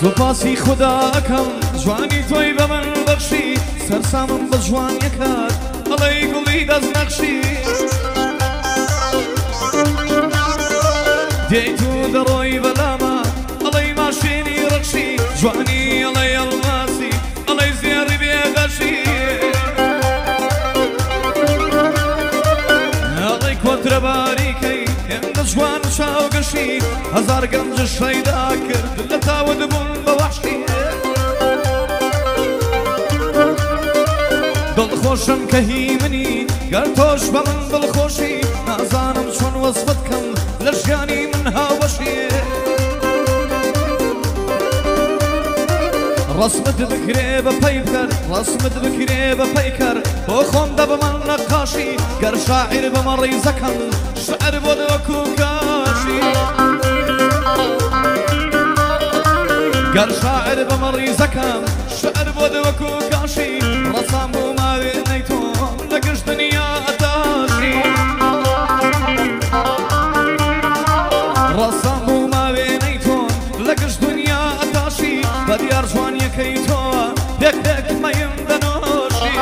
سوپاسی خوداکەم جوانی تۆی بە من بەخشی سەرسامم بە جوانیەکەت ئەڵێی گوڵی دەست نەخشی دێیت و دەڕۆی بەلاما ئەڵێی ماشێنی ڕەخشی جوانی ئەڵێی ئەڵماسی ئەڵێی زێڕی بێبەشی ئەڵێی کۆترە باریکەی هێندە جوان چاوگەشی هەزار گەنج شەیدا کرد لە تاوت بوون بە وەحشی دڵخۆشم کە هی منی گەر تۆش بە من دڵخۆشی نازانم چۆن وەسفت کەم لە ژیانی من هاوبەشی ڕەسمت بکرێ بە پەیکەر ڕەسمت بکرێ بە پەیکەر بۆ خۆم دەبمە نەقاشی گەر شاعیر بمە ڕیزەکەم شعر بۆ وەکو کاشی گەر شاعیر بمە ڕیزەکەم شعر بۆ وەکو کاشی ڕەسام بوو ماوێنەی تۆم لە گشت دنیا ئەتاشی ڕەسام بوو ماوێنەی تۆم لە گشت دنیا ئەتاشی بە دیار جوانیەکەی تۆ پێک پێک مەیم دەنۆشی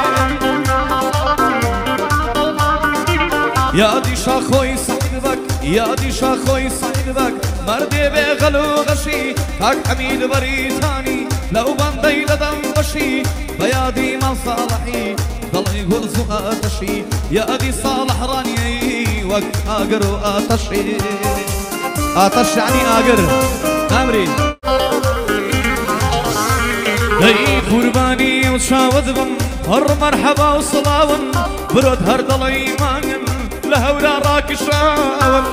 یادی شاخۆی سەعید بەگ یادی شاخۆی سەعید بەگ مەردێ بێ غەل و غەشی کاک حەمید بەریتانی لەو بەندەی دەدەم بەشی بە یادی مام ساڵحی دڵی گورز و ئاتەشی یادی ساڵح ڕانیەی وەک ئاگر و ئاتەشی ئاتەش یعنی ئاگر نامری دەی قوربانی و چاوت بم هەر مەرحەبا و سڵاون برۆت هەر دەڵێی مانگن لە هەورا ڕاکشاون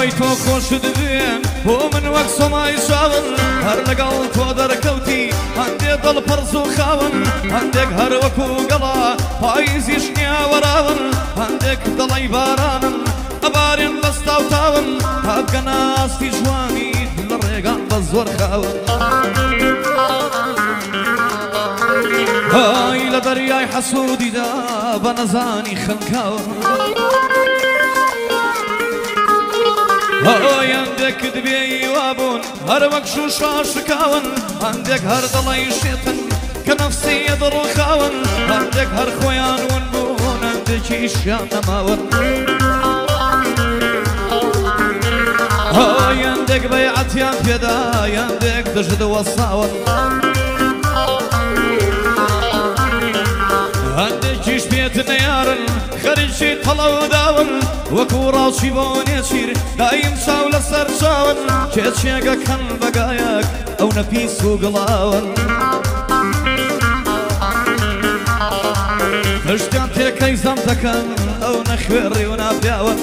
ئەوەی تۆ خۆشت بێن بۆ من وەک سۆمای چاون هەر لەگەڵ تۆ دەرکەوتی هەندێ دڵ پڕز و خاون هەندێک هەر وەکو گەڵا پاییزیش نیاوەراون هەندێک دەڵێی بارانن ئەبارێن بەستا و تاون تا بگەنە ئاستی جوانیت لە ڕێگان بە زۆر خاون ئای لە دەریای حەسوودیدا بە نەزانی خنکاون ئای هەندێکت بێی وابوون هەر وەک شووشا شکاون هەندێک هەر دەڵێی شێتن کە نەفسیە دڕوخاون هەندێک هەر خۆیان ون بوون هەندێکیشیان نەماون ئای هەندێک بەیعەتیان پێدا هەندێک دژت وەساون هەندێکیش پێت نەیارن خەریکی تەڵەو داون وەکو ڕاوچی بۆ نێچیر دایم چاو لەسەر چاون کێچێگەکەن بەگایەک ئەو نەپیس و گڵاون پشتیان تێکەی زەم دەکەن ئەو نەخوێڕی و ناپیاون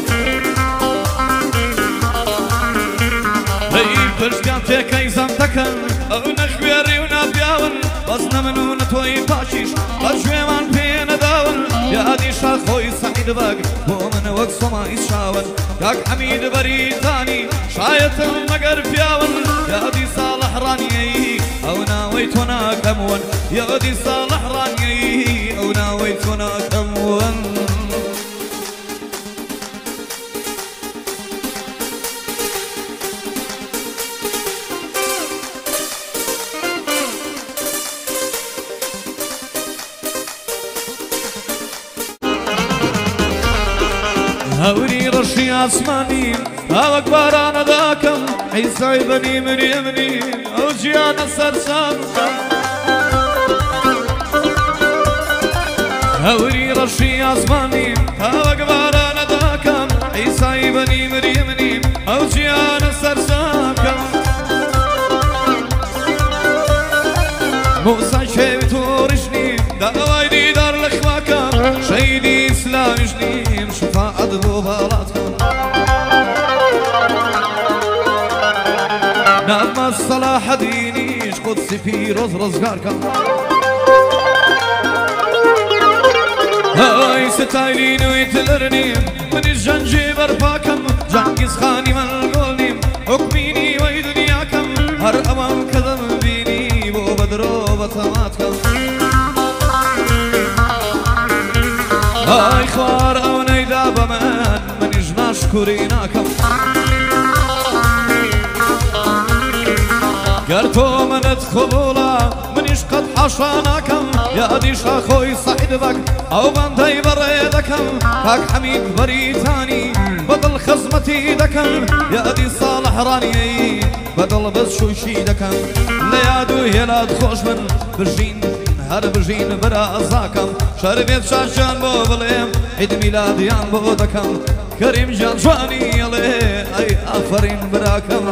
پشتیان تێکەی زەم دەکەن ئەو نەخوێڕی و ناپیاون بەس نە من و نە تۆی پاکیش بە گوێمان پێ نەداون یادی شاخۆی سەعید بەگ بۆ من وەک سۆمای چاون کاک حەمید بەریتانی شایەتم مەگەر پیاون یادی ساڵح ڕانیەی ئەو ناوەی تۆ ناکەمون یادی ساڵح ڕانیەی ئەو ناوەی تۆ ناکەمون هەوری ڕەشی ئاسمانیم ئاوەک بارانە داکەم عیسای بەنی مریەمنیم ئەو گیانە سەرسامکەم هەوری ڕەشی ئاسمانیم ئاوەک بارانە داکەم عیسای بەنی مریەمنیم ئەو گیانە سەرسامکەم موسای شێوی تۆڕیش نیم داوای دیدار لە خواکەم شەهیدی ئیسلامیش نیم شفاعەت بۆ باڵاتکەم ناغمە سەلاحەدینیش قودسی پیرۆز ڕزگارکەم ئای ستایلی نوێی تلر نیم منیش جەنگی بەرپاکەم جەنگیز خانی مەنگۆل نیم حوکمی نیوەی دنیاکەم هەر ئەوەم کە دەمبینی بۆ بە درۆ بەتەماتکەم ئای خوار ئەو نەیدا بە من منیش ناشکوری ناکەم. گەر تۆ منت قبوڵە منیش قەت حاشا ناکەم یادی شاخۆی سەعید بەگ ئەو بەندەی بەڕێ دەکەم کاک حەمید بەریتانی بەدڵ خزمەتی دەکەم یادی ساڵح ڕانیەی بەدڵ بەس شوشی دەکەم لە یاد و هێلات خۆش بن بژین هەر بژین برازاکەم شەربێت شاشیان بۆ بڵێم عید میلادیان بۆ دەکەم کەریم گیان جوانی ئەڵێ ئەی ئافەرین براکەم.